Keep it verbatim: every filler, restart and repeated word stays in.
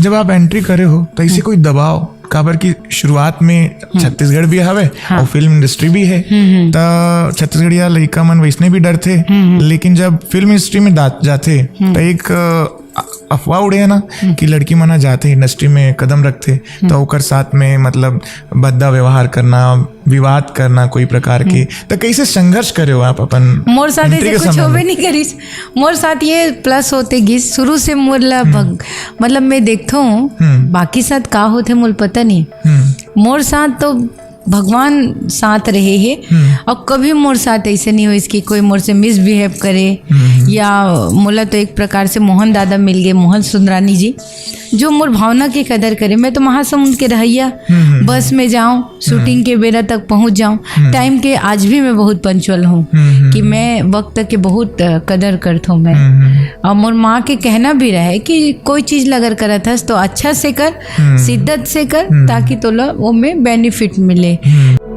जब आप एंट्री करे हो तो इसे कोई दबाव, काबर कि शुरुआत में छत्तीसगढ़ भी हवे हाँ। और फिल्म इंडस्ट्री भी है, हम्म, हम्म। त छत्तीसगढ़िया लइका मन वैसने भी डरथे, हम्म। लेकिन जब फिल्म इंडस्ट्री में दा- जाथे त एक अ, अफवाह उड़े है ना कि लड़की मन ह जाथे इंडस्ट्री में कदम रखथे त ओकर साथ में मतलब भद्दा व्यवहार करना, विवाद करना कोई प्रकार के, त कैसे संघर्ष करे हो आप अपन मोर साथ एंट्री ऐसे के कुछ समय होबे में? नहीं करिस। मोर साथ ये प्लस होते गिस शुरू से मोर ला भग, मतलब मैं देखता हूँ हम्म। बाकी साथ का होते मोल पता नहीं। हम्म, मोर साथ तो भगवान साथ रहे है हम्म। और कभी मोर साथ ऐसे नहीं होइस कि कोई मोर से मिसबिहेव करे हम्म। या मोला तो एक प्रकार से मोहन दादा मिल गए, मोहन सुंदरानी जी, जो मोर भावना के कदर करे। मैं तो महासमुंद के रहैया, हम्म, हम्म। बस में जाऊं, शूटिंग के बेरा तक पहुंच जाऊं। टाइम के आज भी मैं बहुत पंचुअल हूँ हम्म, हम्म। कि मैं वक्त के बहुत अ, कदर करता हूँ मैं। हम्म, हम्म। और मोर माँ के कहना भी रहे कि कोई चीज ला अगर करत हस तो अच्छा से कर, हम्म। शिद्दत से कर, हम्म। ताकि तोला वो में बेनिफिट मिले। हम्म।